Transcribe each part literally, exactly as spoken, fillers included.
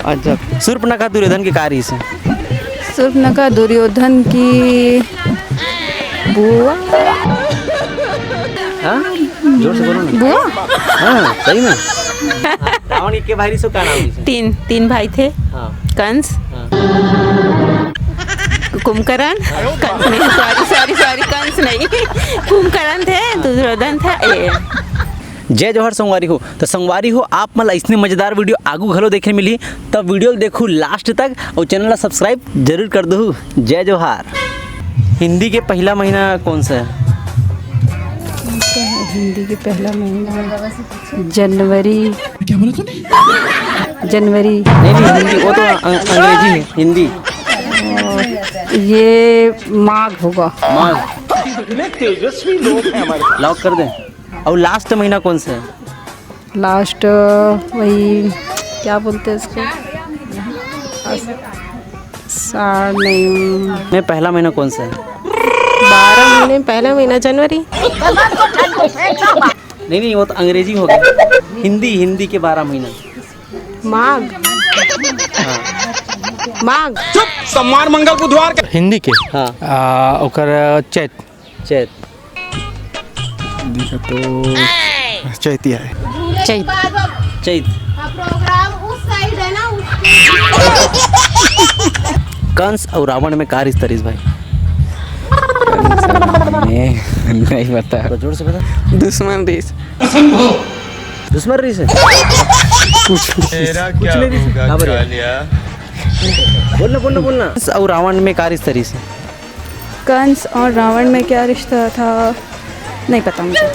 अच्छा, सूर्पनखा दुर्योधन के का रहिस हे? सूर्पनखा दुर्योधन की बुआ। हाँ? जोर से बोलो ना। बुआ? हाँ, सही में। रावण के भाई रहिस हे, का नाम रहिस हे? तीन, तीन भाई थे। हाँ। कंस, हाँ। कुंभकर्ण, कंस नहीं, sorry, sorry, sorry, कंस नहीं। कुंभकर्ण थे, दुर्योधन था, ए। जय जोहार संगवारी हो। तो संगवारी हो, आप मन ला अइसने मजेदार video आगू घलो देखे मिलही, तब video ल देखहू last तक अउ channel ला subscribe जरूर कर दहू। जय जोहार। हिंदी के पहला महीना कौन सा है? हिंदी के पहला महीना जनवरी। क्या बोला तूने? जनवरी। नहीं, नहीं, हिंदी, वो तो अं-, अंग्रेजी है, हिंदी। ये माघ होगा। माघ। कितने तेजस्वी लोग हैं हमारे। Lock कर दें। और last महीना कौन सा है? Last, वही, क्या बोलते हैं उसको? अस-, साढ़ नहीं। मैं पहला महीना कौन सा है? बारह महीने में पहला महीना जनवरी। नहीं, नहीं, वो तो अंग्रेजी हो गया। हिंदी, हिंदी के बारह महीना। माघ। हाँ। माघ। चुप, सम्मान मंगल बुधवार के। हिंदी के? हाँ। आ, ओकर चैत। चैत। देखो तो चैती है। चैत। चैत। प्रोग्राम उस साइड है ना, उसके कंस और रावण में का रिश्ता रहिस भाई? नहीं, नहीं पता। तो जोर से बता। दुश्मन देश। दुश्मन रहिस हे? कुछ नहीं। तेरा कुछ क्या नहीं रहिस हे। होगा, हाँ, बोलो। कालिया? बोलना, बोलना, बोलना। कंस और रावण में का रिश्ता रहिस हे? कंस और रावण में क्या रिश्ता था, नहीं पता मुझे।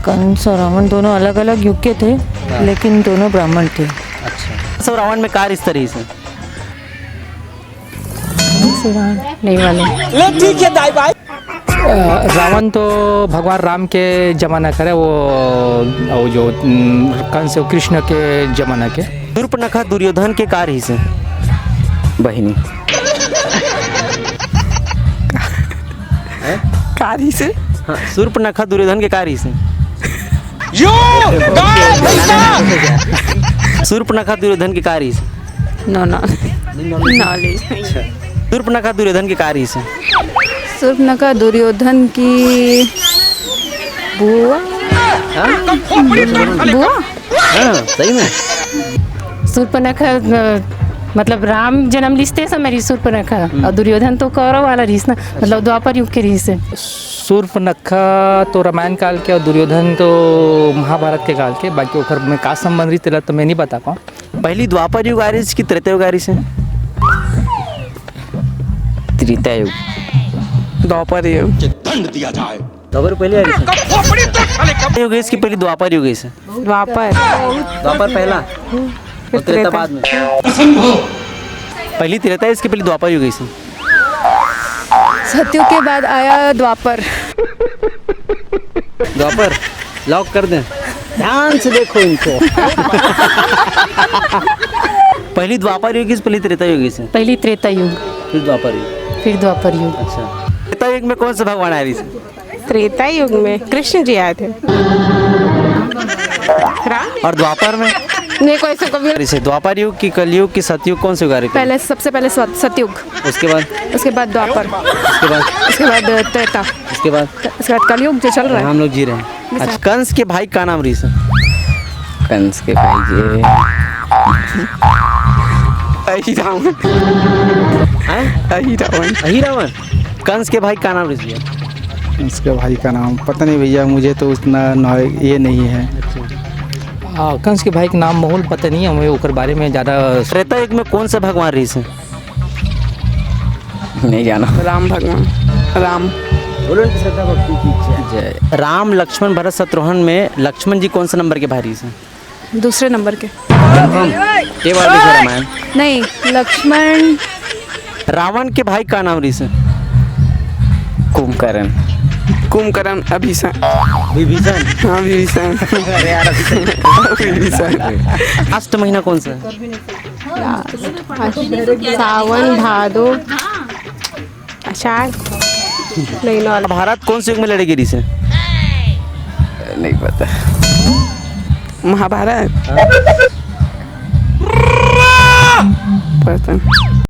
कंस और रावण दोनों अलग-अलग युग के थे, हाँ। लेकिन दोनों ब्राह्मण थे। अच्छा। कंस और रावण में का रिश्ता रहिस हे? कंस और रावण, नहीं मालूम। ले ठीक है दाई भाई। अ, रावण तो भगवान राम के जमाना के हरे, वो, वो जो, उम, कंस और कृष्ण के जमाना के। सूर्पनखा दुर्योधन के का रहिस हे? बहिनी। हैं? का रहिस हे? हाँ, सूर्पनखा दुर्योधन के का रहिस हे? यो! गाय भैंसा! सूर्पनखा दुर्योधन के का रहिस हे? No, no। Knowledge। अच्छा। सूर्पनखा दुर्योधन के का रहिस हे? सूर्पनखा दुर्योधन की बुआ। हाँ? बुआ? हाँ, सही में। सूर्पनखा, अ, मतलब राम जन्म लिस ते समय रहिस सूर्पनखा, हम्म। और दुर्योधन तो कौरव वाला रहिस ना, मतलब द्वापर युग के रहिस हे। सूर्पनखा तो रामायण काल के और दुर्योधन तो महाभारत के काल के, बाकी ओकर में का संबंध रहिस तेला तो मैं नहीं बता पाऊँ। पहली द्वापर युग आ रहिस कि त्रेता युग आ रहिस हे? त्रेता युग। द्वापर युग। दंड दिया जाए। द्वापर पहले आ रहिस हे? त्रेता युग आइस कि पहली द्वापर युग आइस? द्वापर। द्वापर पहला। और त्रेता बाद में। पहली त्रेता आइस कि पहली द्वापर युग आइस? सतयुग के बाद आया द्वापर। द्वापर, lock कर दें। ध्यान से देखो इनको। पहली द्वापर युग आइस, पहली त्रेता युग आइस? पहली त्रेता युग। फिर द्वापर युग। फिर द्वापर युग। अच्छा। त्रेता युग में कौन सा भगवान आए रहिस? त्रेता युग में कृष्ण जी आए थे। राम? और द्वापर में? नहीं, कोई से कभी। जैसे द्वापर युग की, कलयुग की, सतयुग, कौन से युग आ रहे थे? पहले, सबसे पहले सत-, सतयुग। उसके बाद? उसके बाद द्वापर। उसके बाद? उसके बाद त्रेता। उसके बाद? उसके बाद कलयुग जो चल रहा है। हम लोग जी रहे हैं। अच्छा, कंस के भाई का नाम रहिस? कंस के भाई के अही रावण। हैं? अही रावण। अही रावण? कंस के भाई का नाम रहिस भैया? कंस के भाई का नाम पता नहीं भैया, मुझे तो उतना नॉलेज ये नहीं है। अच्छा। आ, कंस के भाई का नाम माहौल पता नहीं है हमें, ओकर बारे में ज़्यादा। त्रेता युग में कौन सा भगवान रहिस? नहीं जाना। राम भगवान, राम। बोलो ना, श्रद्धा भक्ति की जय। जय। राम, लक्ष्मण, भरत, शत्रुघ्न में लक्ष्मण जी कौन से नंबर के भाई रहिस? दूसरे नंबर के। Confirm? ये बात भी रामायण। नहीं, लक्ष्मण। रावण के भाई का नाम रहिस? कुंभकर्ण। कुंभकर्ण, अभिषेक। विभीषण। हाँ, विभीषण। अरे यार, अभिषेक। विभीषण। Last महीना कौन सा है? सावन, भादो, आषाढ़। नहीं, नौ। महाभारत कौन से युग में लड़े गे रहिस? नहीं पता। महाभारत। हाँ। person.